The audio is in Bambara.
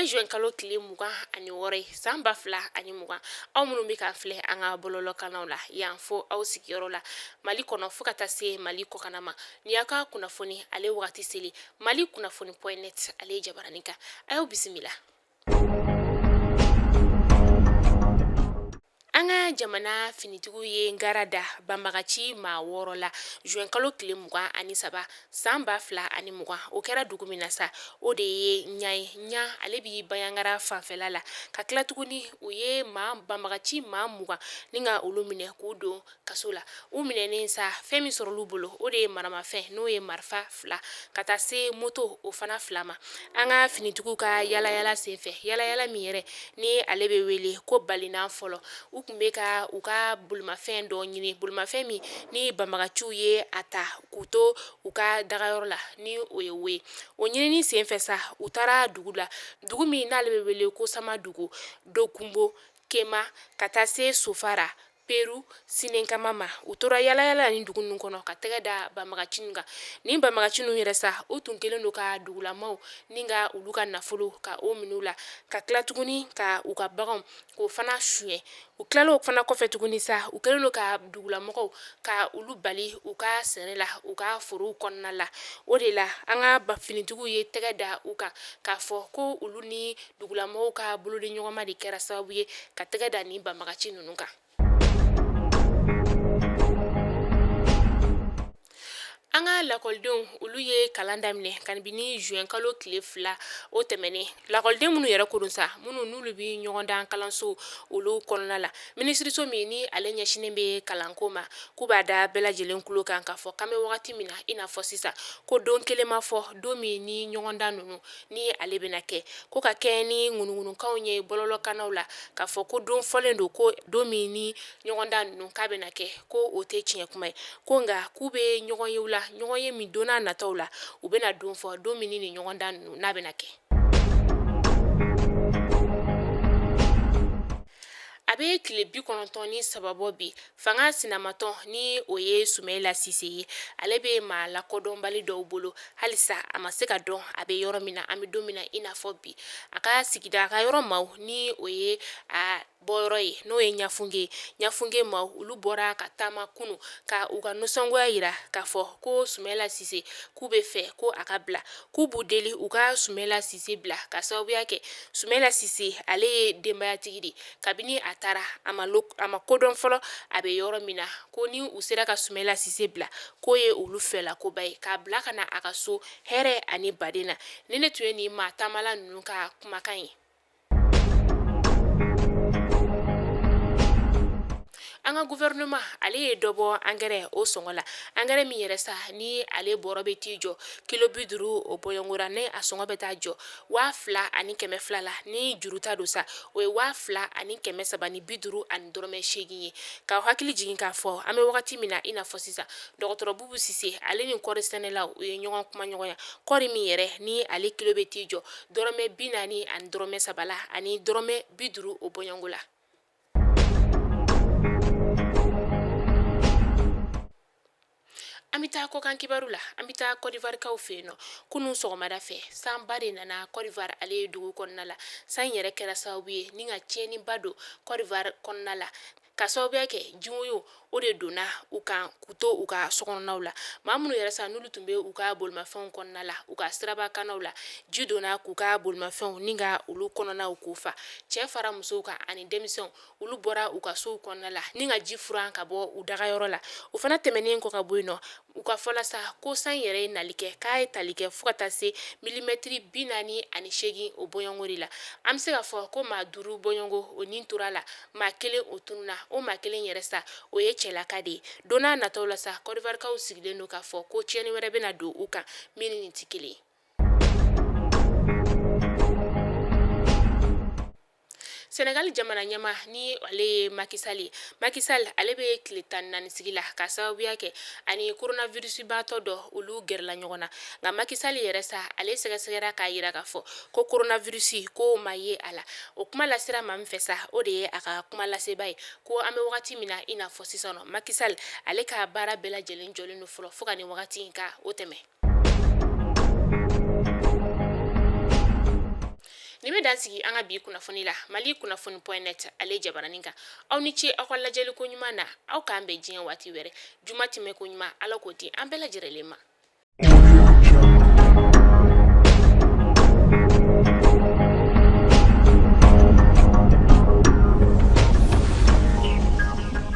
juin kalo tile 26 ye san 2020. Aw minnu bɛ k'an filɛ an ka bɔlɔlɔkannaw la yan fo aw sigiyɔrɔ la Mali kɔnɔ fo ka taa se Mali kɔkanna ma, nin y'aw ka kunnafoni ale wagati seli Mali kunnafoni point net ale jabaranin kan. A y'aw bisimila. An ka jamana finitigiw ye ngara da banbagaci maa 6 la juin kalo tile 23 san 2020. O kɛra dugu min na sa, o de ye Ɲa ye. Ɲa ale bɛ Banjagara fanfɛla la. Ka tila tuguni, u ye maa banbagaci maa 20 ni ka olu minɛ k'u don kaso la. U minɛnen sa, fɛn min sɔrɔl'u bolo, o de ye maramafɛn, n'o ye marifa 2 ka taa se moto o fana 2 ma. An ka finitigiw ka yalayala senfɛ, yalayala min yɛrɛ ni ale bɛ wele ko balinan fɔlɔ, u tun bɛ ka u ka bolimafɛn dɔ ɲini, bolimafɛn min ni banbagaciw ye a ta k'u to u ka dagayɔrɔ la, ni o ye we. O ɲinini senfɛ sa, u taara dugu la, dugu min n'ale bɛ wele ko Samadugu, Dokunbo, Kema, ka taa se Sofara, Peru Sinenkama ma. U tora yalayala nin dugu ninnu kɔnɔ ka tɛgɛ da banbagaci ninnu kan. Nin banbagaci ninnu yɛrɛ sa, u tun kɛlen don ka dugulamaw ni ka olu ka nafolo ka o minɛ u la, ka tila tuguni ka u ka baganw k'o fana suɲɛ. U tilala o fana kɔfɛ tuguni sa, u kɛlen don ka dugulamɔgɔw ka olu bali u ka sɛnɛ la, u ka forow kɔnɔna la. O de la an ka finitigiw ye tɛgɛ da u kan k'a fɔ ko olu ni dugulamɔgɔw ka bolodiɲɔgɔnma de kɛra sababu ye ka tɛgɛ da nin banbagaci ninnu kan. An ka lakɔlidenw olu ye kalan daminɛ kabini juin kalo tile 2 o tɛmɛnen. Lakɔliden minnu yɛrɛ ko don sa, minnu n'olu bɛ ɲɔgɔndan kalanso olu kɔnɔna la, minisiriso min ni ale ɲɛsinnen bɛ kalanko ma, k'u b'a da bɛɛ lajɛlen tulo kan k'a fɔ k'an bɛ wagati min na i n'a fɔ sisan, ko don kelen ma fɔ don min ni ɲɔgɔndan ninnu ni ale bɛna kɛ, ko ka kɛ ni ŋunuŋunukanw ye bɔlɔlɔkannaw la k'a fɔ ko don fɔlen don ko don min ni ɲɔgɔndan ninnu k'a bɛna kɛ, ko o tɛ tiɲɛ kuma ye, ko nka k'u bɛ ɲɔgɔn ye la, ɲɔgɔn ye min don n'a nataw la u bɛna don fɔ don min ni ɲɔgɔndan ninnu n'a bɛna kɛ. A bɛ tile 93 bɔ bi, fanga sinamatɔn ni o ye Sumayila Sise ye, ale bɛ maa lakodɔnbali dɔw bolo halisa a ma se ka dɔn a bɛ yɔrɔ min na an bɛ don min na i n'a fɔ bi. A ka sigida, a ka yɔrɔ maaw ni o ye a bɔyɔrɔ ye, n'o ye Ɲafunke, Ɲafunke maaw olu bɔra ka taama kunun ka u ka nisɔngoya jira k'a fɔ ko Sumayila Sise k'u bɛ fɛ ko a ka bila, k'u b'u deli u ka Sumayila Sise bila ka sababuya kɛ Sumayila Sise ale ye denbayatigi de ye. Kabini a taara a ma kodɔn fɔlɔ a bɛ yɔrɔ min na, ko ni u sera ka Sumayila Sise bila k'o ye olu fɛla koba ye, k'a bila ka na a ka so hɛrɛ ani baden na. Nin de tun ye nin maa taamala ninnu ka kumakan ye. An ka gouvernement ale ye dɔ bɔ angɛrɛ o sɔngɔ la, angɛrɛ min yɛrɛ sa ni ale bɔrɔ bɛ t'i jɔ kilo 50 o bɔɲɔgɔnko ra, ni a sɔngɔ bɛ taa jɔ 2200 la, ni juru ta don sa o ye 2350 ni dɔrɔmɛ 8 ye. K'aw hakili jigin k'a fɔ an bɛ wagati min na i n'a fɔ sisan, dɔgɔtɔrɔ Bubu Sise ale ni kɔɔri sɛnɛlaw u ye ɲɔgɔn kumaɲɔgɔnya, kɔɔri min yɛrɛ ni ale kilo bɛ t'i jɔ dɔrɔmɛ 40 ani dɔrɔmɛ 3 la ani dɔrɔmɛ 50 o bɔɲɔgɔnko la. An bɛ taa kɔkan kibaru la, an bɛ taa Côte d'Ivoire kaw fɛ yen nɔ. Kunun sɔgɔmada fɛ, sanba de nana Côte d'Ivoire ale ye dugu kɔnɔna la. San yɛrɛ kɛra sababu ye ni ka tiɲɛniba don Côte d'Ivoire kɔnɔna la, ka sababuya kɛ jiwoyo o de donna u kan k'u to u ka sokɔnɔnaw la. Maa minnu yɛrɛ sa n'olu tun bɛ u ka bolimafɛnw kɔnɔna la, u ka sirabakannaw la, ji donna k'u ka bolimafɛnw ni ka olu kɔnɔnaw k'u fa. Cɛ fara musow kan ani denmisɛnw, olu bɔra u ka sow kɔnɔna la ni ka ji furan ka bɔ u dagayɔrɔ la. O fana tɛmɛnen kɔ ka bɔ yen nɔ, u ka fɔ la sa ko san yɛrɛ ye nali kɛ, k'a ye tali kɛ fo ka taa se milimɛtiri 48 o bɔɲɔgɔnko de la. An bɛ se k'a fɔ ko maa 5 bɔɲɔgɔnko o ni tora la, maa kelen o tununna. O maa kelen yɛrɛ sa o ye cɛlaka de ye. Don n'a nataw la sa, Côte d'Ivoire kaw sigilen don k'a fɔ ko tiɲɛni wɛrɛ bɛna don u kan min ni nin tɛ kelen ye. Senegal jamana ɲɛmaa ni ale ye Macky Sall ye, Macky Sall ale bɛ tile 14 sigi la ka sababuya kɛ ani coronavirus baatɔ dɔ olu gɛrɛla ɲɔgɔn na. Nka Macky Sall yɛrɛ sa ale sɛgɛsɛgɛra k'a jira k'a fɔ ko coronavirus ko ma ye a la. O kuma lasera maa min fɛ sa, o de ye a ka kuma laseba ye, ko an bɛ wagati min na i n'a fɔ sisan nɔ, Macky Sall ale ka baara bɛɛ lajɛlen jɔlen don fɔlɔ fo ka nin wagati in ka o tɛmɛ. Nin bɛ Nin bɛ dan sigi an ka bi kunnafoni la Mali kunnafoni point net ale jabaranin kan. Aw ni ce aw ka lajɛli ko ɲuman na. Aw k'an bɛn diɲɛ waati wɛrɛ. Juma tɛmɛ ko ɲuman, Ala k'o di an bɛɛ lajɛlen ma.